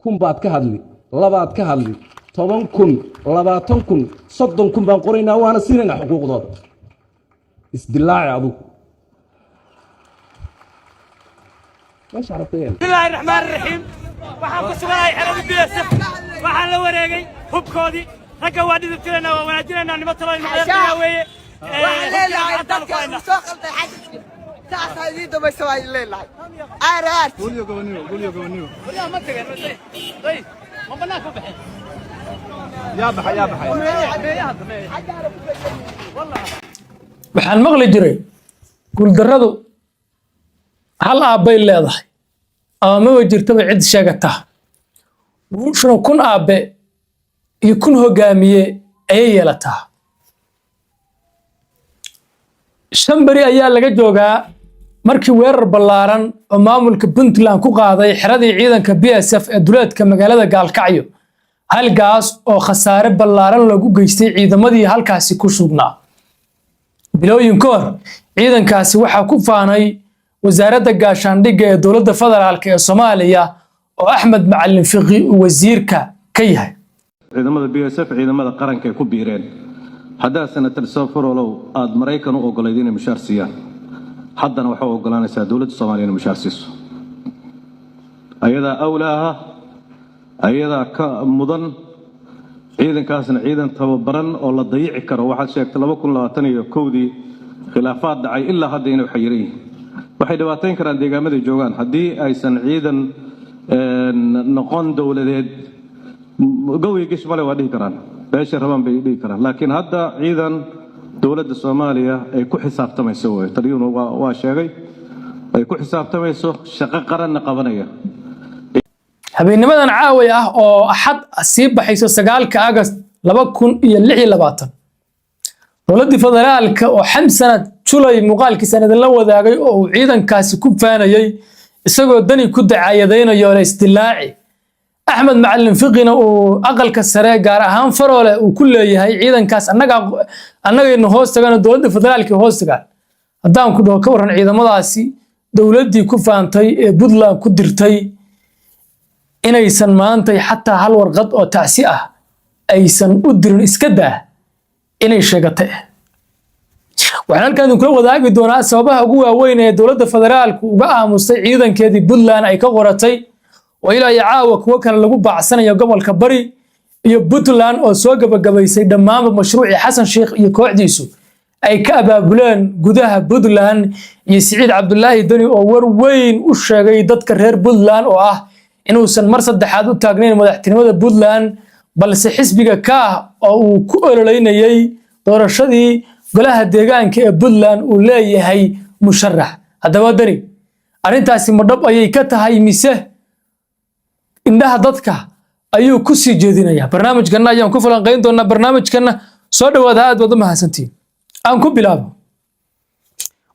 Kun baad ka hadli, labaad ka hadli, 10,000, 20,000, 30,000 baan qoraynaa, waana siinaynaa xuquuqdooda. Isdilaaci adugu meesha rabta yeel. Bismillahi raxmaan raxiim. Waxaan ku suganahay xerada BSF. Waxaan la wareegay hubkoodii. Ragga waa dhidibtiraynaa, waa wanaajinaynaa, nimo talo ilmadeerkaya weeye. Waxaan leenahay dadka uu soo qalday xajiska saasaa idiin dambaysa waa idin leenahay aar aar. Ma tageen ma banaanka u baxeen? Waxaan maqli jiray guuldarradu hal aabbay leedahay ama maba jirtaba cid sheegata, guushuna 1000 aabbe iyo 1000 hogaamiye ayay yeelataa. 5 beri ayaa laga joogaa markii weerar ballaaran oo maamulka Puntland ku qaaday xeradii ciidanka BSF ee duleedka magaalada Gaalkacyo, halkaas oo khasaare ballaaran loogu geystay ciidamadii halkaasi ku sugnaa. Bilooyin ka hor ciidankaasi waxaa ku faanay wasaaradda gaashaandhigga ee dowladda federaalk ee Soomaaliya oo Axmed Macalin Fiqi uu wasiirka ka yahay. Ciidamada BSF ciidamada qaranka ay ku biireen. Haddaa Senator Safarolow aad Maraykan u ogolayd inay mushaar siiyaan, haddana waxaa u ogolaanaysaa dowladda Soomaaliya inay mushaar siiso. Ayadaa awlaaha, ayadaa ka mudan. Ciidankaasna ciidan tababaran oo la dayici karo. Waxaad sheegtay 2021-dii khilaafaad dhacay ilaa hadda inay xayiran yihiin. Waxay dhibaatayn karaan deegaamaday joogaan haddii aysan ciidan noqon dowladeed. Gowiga gish male waa dhihi karaan, beesha rabaan bay dhihi karaan, laakiin hadda ciidan dowladda Soomaaliya ay ku xisaabtamayso wey. Taliyuhuna waa sheegay ay ku xisaabtamayso, shaqo qaranna qabanaya. Habeennimadan caaway ah oo Axad sii baxayso 9-ka Agast 2026, dowladdii federaalka oo Xamsana Julay muuqaalkiisaan idinla wadaagay oo uu ciidankaasi ku faanayey, isagoo Dani ku dacaayadaynayo la isdilaaci, Axmed Macalin Fiqina uu aqalka sare, gaar ahaan Faroole, uu ku leeyahay ciidankaas annaga annagaynu hoos tagaan oo dowladda federaalka hoos tagaan. Haddaan ku dhaho, ka warran ciidamadaasi dowladdii ku faantay ee Puntland ku dirtay inaysan maantay xataa hal warqad oo tacsi ah aysan u dirin, iska daa inay sheegatay? Waxaan halkan idinkula wadaagi doonaa sababaha ugu waaweyn ee dowladda federaalku uga aamustay ciidankeedii Puntland ay ka qoratay, oo ilaa iyo caawa kuwo kale lagu baacsanayo gobolka Bari, iyo Puntland oo soo gabagabaysay dhammaanba mashruucii Xasan Sheikh iyo kooxdiisu ay ka abaabuleen gudaha Puntland, iyo Siciid Cabdulaahi Deni oo war weyn u sheegay dadka reer Puntland oo ah inuusan mar saddexaad u taagnayn madaxtinimada Puntland, balse xisbiga Kaah oo uu ku ololeynayey doorashadii golaha deegaanka ee Puntland uu leeyahay musharax. Haddaba Deni arrintaasi ma dhab ayay ka tahay mise indhaha dadka ayuu ku sii jeedinayaa? Barnaamijkanna ayaan ku falanqayn doonaa. Barnaamijkanna soo dhawaada, aad baad u mahadsantihiin. Aan ku bilaabo.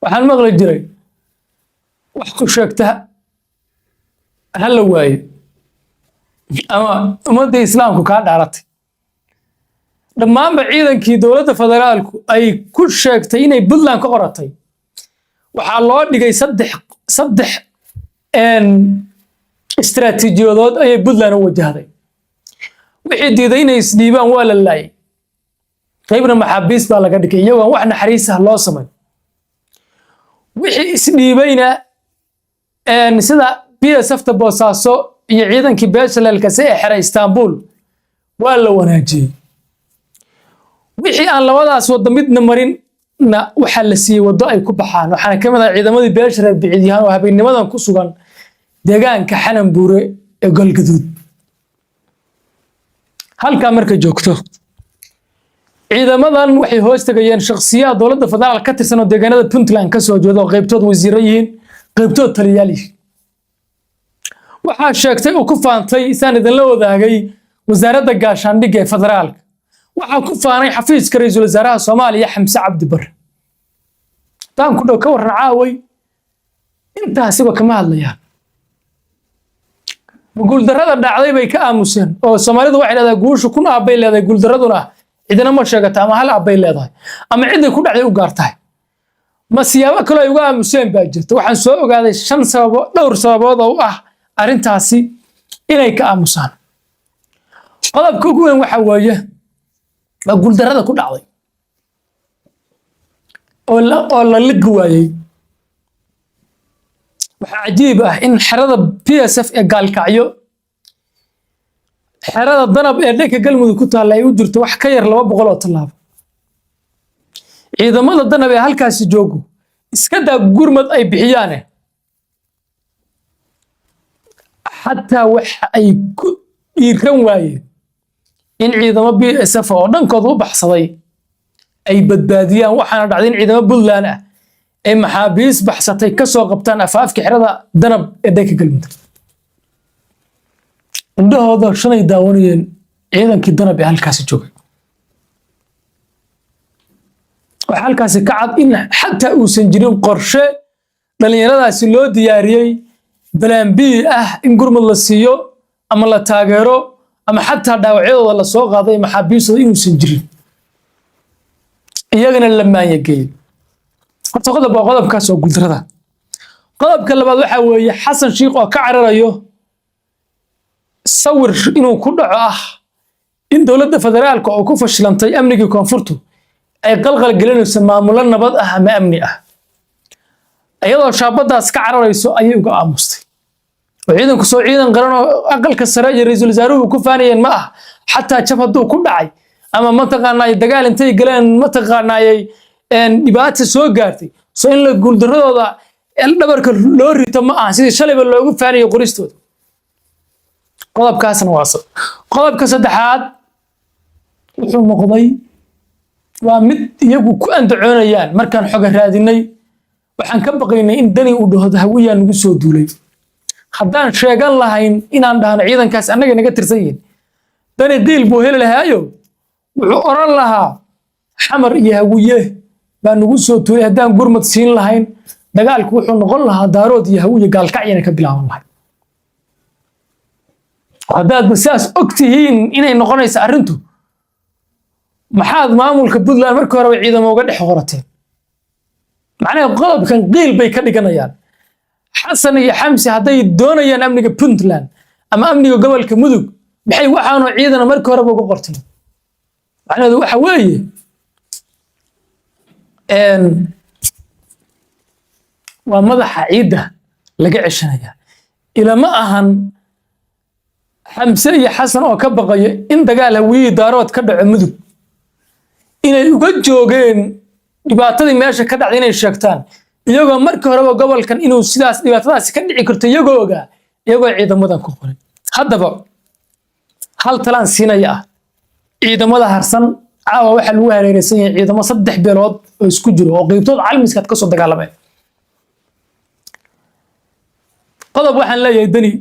Waxaan maqli jiray wax ku sheegta ha la waayo ama ummadda islaamku kaa dhaaratay. Dhammaanba ciidankii dowladda federaalku ay ku sheegtay inay Puntland ka qoratay waxaa loo dhigay saddex istaraatiijiyadood ayay Puntland u wajahday. Wixii diiday inay isdhiibaan waa la laayay, qaybna maxaabiis baa laga dhigay iyagoon wax naxariis ah loo samay. Wixii isdhiibayna, sida BSFta Boosaaso iyo ciidankii beesha Leelkase ee xeray Istanbul, waa la wanaajiyey. Wixii aan labadaas waddo midna marinna waxaa la siiyey waddo ay ku baxaan. Waxaana ka mid ah ciidamadii beesha reer Biciidyahan oo habeennimadan ku sugan deegaanka Xananbuure ee Galgaduud. Halkaa markay joogto, ciidamadan waxay hoos tegayeen shakhsiyaad dowladda federaal ka tirsan oo deegaanada Puntland ka soo jeeda, oo qaybtood wasiiro yihiin, qaybtood taliyaal yihiin. Waxaa sheegtay oo ku faantay, saan idinla wadaagay, wasaaradda gaashaandhigga ee federaalka. Waxaa ku faanay xafiiska ra-iisul wasaaraha Soomaaliya Xamse Cabdi Bare. Haddaan ku dhow, ka warran caaway intaasiba kama hadlayaan? Guuldarrada dhacday bay ka aamuseen. Oo Soomaalidu waxay leedahay guushu 1000 aabbay leedahay, guuldarraduna cidina ma sheegata, ama hal aabbay leedahay ama ciday ku dhacday u gaar tahay. Ma siyaabo kaloo ay uga aamuseen baa jirta? Waxaan soo ogaaday shan sababo, dhowr sababood oo u ah arrintaasi. Inay ka aamusaan. Qodobka ugu weyn waxa weeye waa guuldarrada ku dhacday oo la ligi waayey. Waxaa cajiib ah in xerada PSF ee Gaalkacyo, xerada Danab ee dhanka Galmudug ku taalla, ay u jirto wax ka yar 200 oo tallaabo. Ciidamada Danab ee halkaasi joogo, iska daa gurmad ay bixiyaane, xataa waxa ay ku dhiiran waayeen in ciidamo PSF oo dhankooda u baxsaday ay badbaadiyaan. Waxaana dhacday in ciidamo Puntland ah ay maxaabiis baxsatay ka soo qabtaan afaafka xerada Danab ee dhanka Galmudug. Indhahooda shanay daawanayeen ciidankii Danab ee halkaasi joogay. Waxaa halkaasi ka cad in xataa uusan jirin qorshe dhallinyaradaasi loo diyaariyey, plan B ah, in gurmud la siiyo ama la taageero ama xataa dhaawacyadooda la soo qaaday, maxaabiistooda, inuusan jirin, iyagana la maanyageeyey. Horta qodob waa qodobkaas oo guuldarada. Qodobka labaad waxaa weeye Xasan Shiikh oo ka cararayo sawir inuu ku dhaco ah in dowladda federaalka oo ku fashilantay amnigii koonfurtu ay qalqal gelinayso maamulo nabad ah ama amni ah. Iyadoo shaabadaas ka cararayso ayay uga aamustay. Oo ciidanku soo ciidan qaran oo aqalka sare iyo ra-iisul wasaaruhu ku faanayeen ma ah? Xataa jab hadduu ku dhacay ama mataqaanaa dagaal intay galeen mataqaanaayay dhibaata soo gaartay, soo in la guuldaradooda dhabarka loo rito ma aha, sidii shalayba loogu faanayay qoristooda? Qodobkaasna waa qodobka saddexaad. Wuxuu noqday waa mid iyagu ku andacoonayaan. Markaan xoga raadinay, waxaan ka baqaynay in Dani uu dhaho Hawiyaa nagu soo duulay. Haddaan sheegan lahayn inaan dhahno ciidankaas annaga naga tirsan yihiin, Dani qiil buu heli lahaayo, wuxuu oran lahaa Xamar iyo Hawiye baa nagu soo tuulay. Haddaan gurmad siin lahayn, dagaalku wuxuu noqon lahaa Daarood iyo Hawiye, Gaalkacyana ka bilaaban lahayd. Haddaadba sidaas og tihiin inay noqonaysa arrintu, maxaad maamulka Puntland markii horeba ciidamo uga dhex qorateen? Macnaha qodobkan qiil bay ka dhiganayaan Xasan iyo Xamsi. Hadday doonayaan amniga Puntland ama amniga gobolka Mudug, maxay waxaanoo ciidana markii horeba uga qorteen? Macnaheedu waxa weeye waa madaxa ciidda laga ceshanaya. Ilama ahan Xamse iyo Xasan oo ka baqayo in dagaal Hawiyii Daarood ka dhaco Mudug inay uga joogeen dhibaatadii meesha ka dhacday inay sheegtaan, iyagoo markii horeba gobolkan inuu sidaas dhibaatadaasi ka dhici karto iyagoo ogaa, iyagoo ciidamadan ku qoray. Haddaba hal talaan siinaya ah ciidamada harsan. Caawa waxaa lagu hareereysan yahay ciidamo saddex beelood oo isku jiro oo qeybtood Calmiskaad kasoo dagaalameen. Qodob waxaan leeyahay Deni,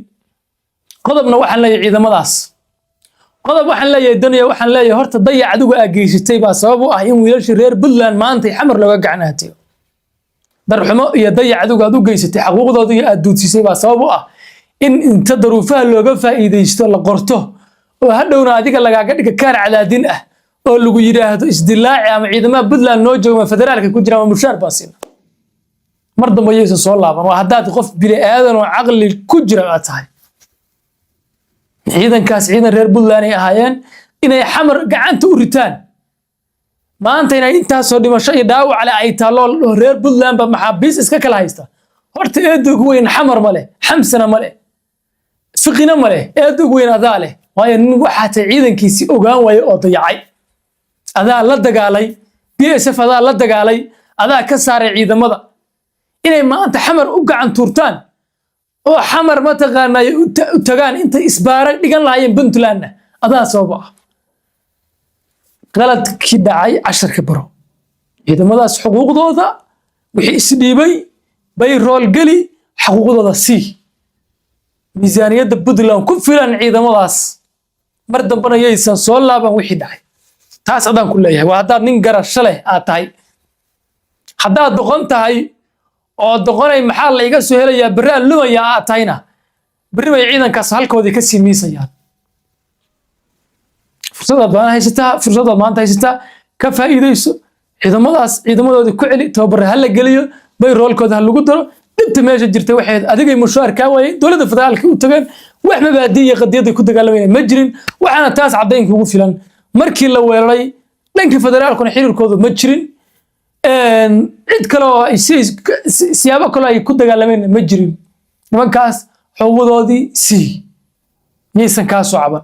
qodobna waxaan leeyahay ciidamadaas. Qodob waxaan leeyahay Deni, waxaan leeyahay horta dayac adigu aa geysatay baa sabab u ah in wiilashii reer Puntland maanta Xamar looga gacnaatiyo. Darxumo iyo dayac adigu aad u geysatay, xaquuqdooda iyo aad duudsiisay baa sabab u ah in inta daruufaha looga faa'iidaysto la qorto, oo hadhowna adiga lagaaga dhiga kaar cadaadin ah oo lagu yidhaahdo isdilaaci ama ciidamada Puntland noo jooga ama federaalka ku jira ama mushaar baan siina. Mar dambe yaysan soo laaban, waa haddaad qof bini aadan oo caqli ku jira aad tahay. Ciidankaas ciidan reer Puntland ay ahaayeen. Inay Xamar gacanta u ritaan maanta, inay intaasoo dhimasho iyo dhaawac leh ay taalloo la dhaho reer Puntland ba maxaabiis iska kala haysta, horta eedda ugu weyn Xamar ma leh, Xamsana ma leh, Fiqina ma leh. Eedda ugu weyn adaa leh, waayo nin waxaa tahay ciidankiisii ogaan waaye oo dayacay. Adaa la dagaalay PSF, adaa la dagaalay, adaa ka saaray ciidamada. Inay maanta Xamar u gacan tuurtaan oo Xamar mataqaanaa u tagaan intay isbaara dhigan lahaayeen Puntlandna, adaa sababa ah. Qaladkii dhacay casharka baro. Ciidamadaas xuquuqdooda, wixii isdhiibay bay roolgeli, xaquuqdooda sii. Miisaaniyadda Puntland ku filan ciidamadaas. Mar dambena yaysan soo laaban wixii dhacay. Taas adaan ku leeyahay, waa haddaad nin garasho leh aad tahay. Haddaad doqon tahay oo doqonay maxaa la iga soo helayaa, berri aan lumayaa aad tahayna, berri bay ciidankaas halkoodii ka sii miisayaan. Fursadaad baan haysataa, fursadaad maanta haysataa, ka faa'iidayso. Ciidamadaas ciidamadoodii ku celi, tababare ha la geliyo, bay roolkooda ha lagu daro. Dhibta meesha jirtay waxay ahayd adigay mushaar kaa waayeen, dowladda federaalka u tageen, wax mabaadii iyo qadiyaday ku dagaalamayeen ma jirin. Waxaana taas caddayn kugu filan markii la weeraray dhanka federaalkuna xiriirkoodu ma jirin, cid kale oo ay siyaabo kale ay ku dagaalameen ma jirin. Nimankaas xuquuqdoodii sii, miyaysan kaa soo caban?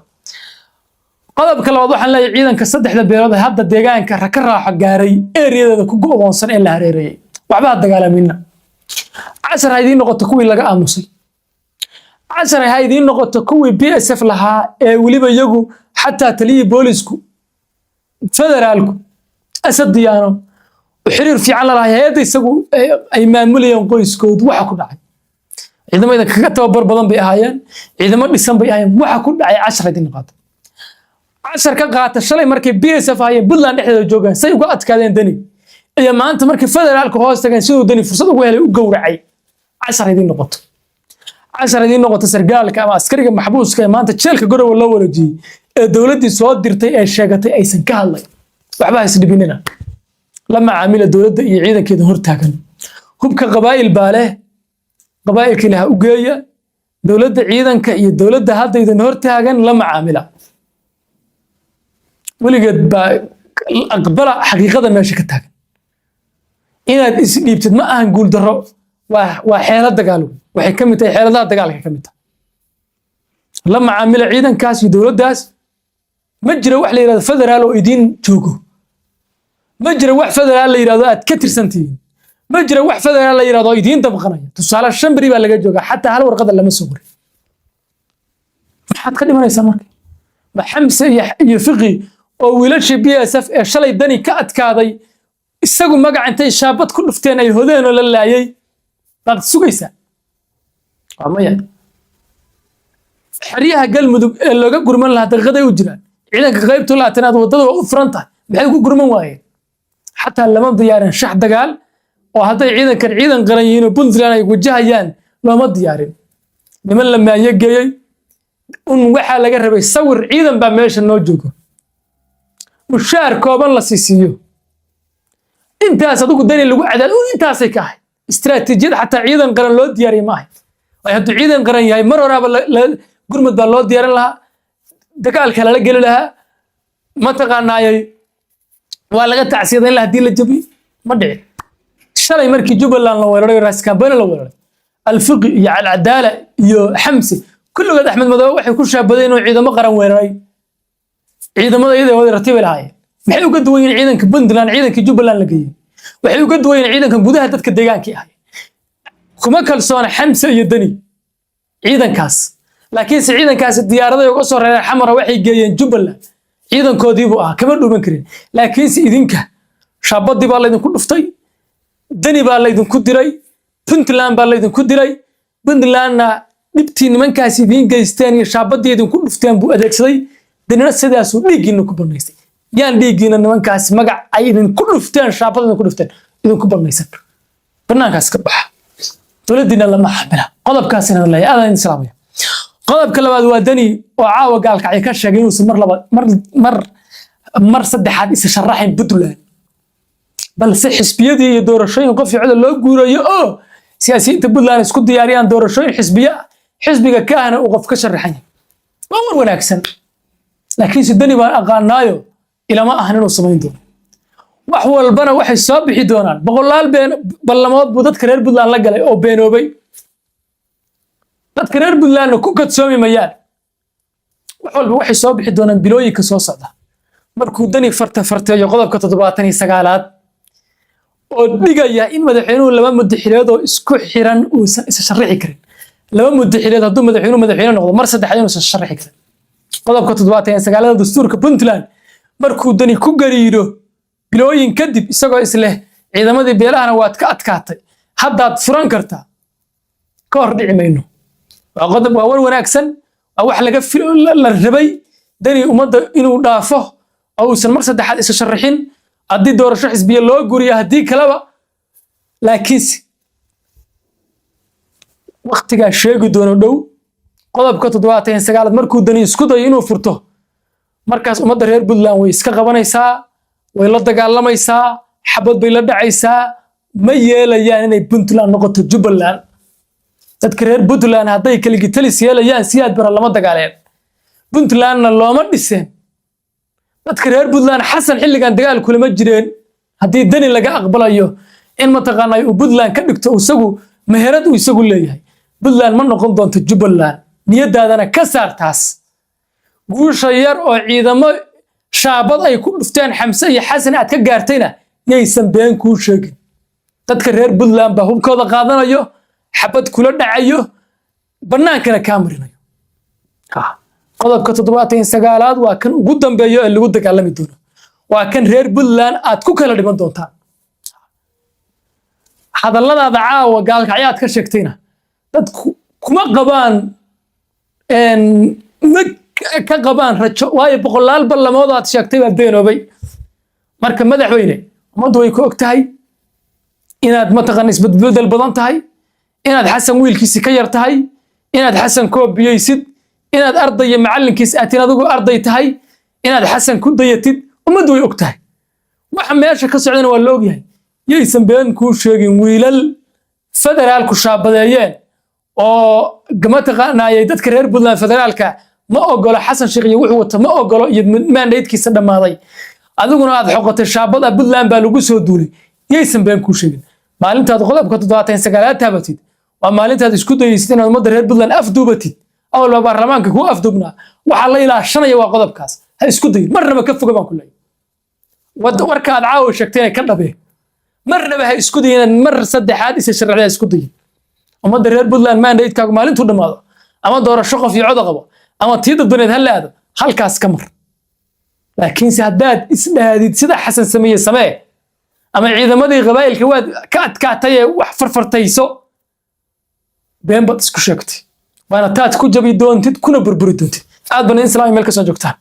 Qodobka labaad waxaan leeyahay ciidanka saddexda beelood ee hadda deegaanka raka raaxo gaaray, ereyadeeda ku go'doonsan ee la hareereeyay, waxba ha dagaalamina. Cashar ha idiin noqoto kuwii laga aamusay, cashar ha idiin noqoto kuwii BSF lahaa ee weliba iyagu xataa taliyihii boolisku federaalku Asad Diyaano xiriir fiican la lahay, hay-adda isagu ay maamulayeen qoyskoodu. Waxa ku dhacay, ciidamada kaga tababar badan bay ahaayeen, ciidamo dhisan bay ahaayeen. Waxa ku dhacay cashar idiin noqoto, cashar ka qaata. Shalay markay BSF ahaayeen Puntland dhexdeeda joogaan say uga adkaadeen Deni, iyo maanta markay federaalka hoos tageen siduu Deni fursad ugu helay u gowracay. Cashar idiin noqoto, cashar idiin noqoto. Sargaalka ama askariga maxbuuska ee maanta jeelka Garowe loo wareejiyey ee dowladdii soo dirtay ee sheegatay aysan ka hadlay, waxba ha isdhibinina. La macaamila dowladda iyo ciidankeeda hortaagan. Hubka qabaa'il baa leh, qabaa'ilka ilaha u geeya. Dowladda, ciidanka iyo dowladda hadda idin hortaagan la macaamila. Weligeed baa aqbala xaqiiqada meesha ka taagan. Inaad isdhiibtid ma ahan guuldarro, waa xeelad dagaal wey. Waxay ka mid tahay xeeladaha dagaalka ka mid tahay. La macaamila ciidankaas iyo dowladdaas. Ma jira wax la yidhahdo federaal oo idiin joogo, ma jira wax federaal la yidhahdo aad ka tirsantihiin, ma jira wax federaal la yidhahdo oo idiin damqanaya. Tusaale, 5 beri baa laga joogaa, xataa hal warqada lama soo qorin. Maxaad ka dhimanaysaa marka? Ma Xamse iyo Fiqi oo wiilashii BSF ee shalay Dani ka adkaaday, isagu magac intay shaabad ku dhufteen ay hodeen oo la laayay baad sugaysaa? Waa maya. Xeryaha Galmudug ee looga gurman lahaa daqiiqaday u jiraan. Ciidanka qaybta 20aad waddada waa u furan tahay, maxay ku gurman waayeen? Xataa lama diyaarin shax dagaal oo hadday ciidankan ciidan qaran yihiin oo Puntland ay wajahayaan looma diyaarin. Niman la maayo geeyey un waxaa laga rabay sawir ciidan baa meesha noo joogo, mushaar kooban la siisiiyo, intaas adigu Dani lagu cadaad un, intaasay ka ahayd istiraatiijiyad. Xataa ciidan qaran loo diyaariyay ma ahayd. Waayo, hadduu ciidan qaran yahay mar horaaba gurmud baa loo diyaarin lahaa, dagaalka lala geli lahaa, mataqaanaayay waa laga tacsiyadayn lahaa haddii la jabiyo. Ma dhicin. Shalay markii Jubbaland la weeraray, Raskambani la weeraray, Alfiqi iyo Alcadaala iyo Xamse kulligood Axmed Madoobe waxay ku shaabadeen inuu ciidamo qaran weeraray. Ciidamada iyada wada ratibay lahaayeen. Maxay uga duwan yihiin ciidanka Puntland ciidankii Jubbaland la geeyey? Waxay uga duwan yihiin ciidanka gudaha dadka deegaankii ahay. Kuma kalsoona Xamse iyo Deni ciidankaas, laakiinse ciidankaasi diyaaraday uga soo reereen Xamara, waxay geeyeen Jubbaland. Ciidankoodiibuu ahaa, kama dhuuman karin. Laakiinse idinka shaabadii baa laydinku dhuftay, Deni baa laydinku diray, Puntland baa laydinku diray. Puntlandna dhibtii nimankaas idiin geysteen iyo shaabadii idinku dhufteen buu adeegsaday. Denina sidaasuu dhiiggiina ku banaystay. Yaan dhiiggiina nimankaasi magac ay idinku dhufteen, shaabad idinku dhufteen idinku banaysan. Banaankaas ka baxa, dowladdiina lama xamila. Qodobkaasina leeyahay, aadaan idin salaamaya. Qodobka labaad waa Deni oo caawa Gaalkacyo ka sheegay inuusan mar labaad, mar saddexaad isa sharaxayn Puntland, balse xisbiyadii iyo doorashooyin qof iyo codol loo guurayo oo siyaasiyiinta Puntland isku diyaariyaan doorashooyin xisbiye ah, xisbiga kaahna uu qof ka sharaxan yahay. Waa war wanaagsan, laakiinse Deni baan aqaanaayo, ilama ahan inuu samayn doono. Wax walbana waxay soo bixi doonaan. Boqolaal been ballamood buu dadka reer Puntland la galay oo beenoobay. Dadka reer Puntlandna ku kadsoomi mayaan. Wax walba waxay soo bixi doonaan bilooyinka soo socda markuu Deni farta farteeyo qodobka 79aad oo dhigaya in madaxweynuhu 2 muddo xileed oo isku xiran uusan isa sharixi karin. 2 muddo xileed hadduu madaxweynuhu madaxweyne noqdo, mar saddexaad inuusan sharixi karin, qodobka 79aad dastuurka Puntland markuu Deni ku gariiro bilooyin kadib, isagoo isleh ciidamadii beelahana waad ka adkaatay, haddaad furan kartaa, ka hor dhici mayno. Waa qodob, waa war wanaagsan, waa wax laga la rabay Deni ummadda inuu dhaafo oo uusan mar saddexaad isa sharixin haddii doorasho xisbiye loo guriyo, haddii kaleba. Laakiinse waktigaa sheegi doono dhow. Qodobka 79aad markuu Deni isku dayo inuu furto, markaas ummadda reer Puntland way iska qabanaysaa, way la dagaalamaysaa, xabad bay la dhacaysaa. Ma yeelayaan inay Puntland noqoto Jubbaland. Dadka reer Puntland hadday keligitalis yeelayaan, Siyaad Bara lama dagaaleen, Puntlandna looma dhiseen. Dadka reer Puntland Xasan xilligan dagaal kulama jireen. Haddii Deni laga aqbalayo in mataqaanaa uu Puntland ka dhigto isagu meherad uu isagu leeyahay, Puntland ma noqon doonto Jubbaland. Niyadaadana ka saar taas. Guusha yar oo ciidamo shaabad ay ku dhufteen Xamse iyo Xasan aad ka gaartayna yaysan been kuu sheegin. Dadka reer Puntland baa hubkooda qaadanayo, xabad kula dhacayo, bannaankana kaa marinayo. Qodobka 79aad waa kan ugu dambeeyo ee lagu dagaalami doono, waa kan reer Puntland aad ku kala dhiman doontaan. Hadalladaada caawa Gaalkacyaad ka sheegtayna dadku kuma qabaan, ma ka qabaan rajo, waayo boqolaal ballamood aad sheegtay baa beenoobay. Marka madaxweyne, ummaddu way ku og tahay inaad mataqaan isbedbedel badan tahay, inaad Xasan wiilkiisi ka yar tahay, inaad Xasan koobiyeysid, inaad arday iyo macallinkiis aatin, adigu arday tahay, inaad Xasan ku dayatid. Ummaddu way og tahay waxa meesha ka socdana, waa la ogyahay. Yaysan been kuu sheegin wiilal federaalku shaabadeeyeen oo mataqaanaayay dadka reer Puntland federaalka ma ogolo, Xasan Sheekh iyo wuxuu wato ma ogolo iyo mandatekiisa dhammaaday, adiguna aad xoqotay shaabada Puntland baa lagu soo duulay. Yaysan been kuu sheegin. Maalintaad qodobka 79aad taabatid waa maalintaad isku dayaysid inaad ummadda reer Puntland afduubatid. Awal baa baarlamaanka kuu afduubnaa, waxaa la ilaashanaya waa qodobkaas. Ha isku dayin marnaba, ka foga baan ku leeyahay. Warka aad caawa sheegtayna ka dhabee. Marnaba ha isku dayin inaad mar saddexaad isa sharaxda, ha isku dayin. Ummadda reer Puntland mandatekaagu maalintuu dhammaado, ama doorasho qof iyo coda qabo ama tii dadbaneed ha la aado, halkaas ka mar. Laakiinse haddaad isdhahdid sida Xasan sameeye samee, ama ciidamadii qabaa'ilka waad ka adkaatay ee wax farfartayso, been baad isku sheegtay, waana taad ku jabi doontid kuna burburi doontid. Aad baan idin salaamay meel kasoo joogtaan.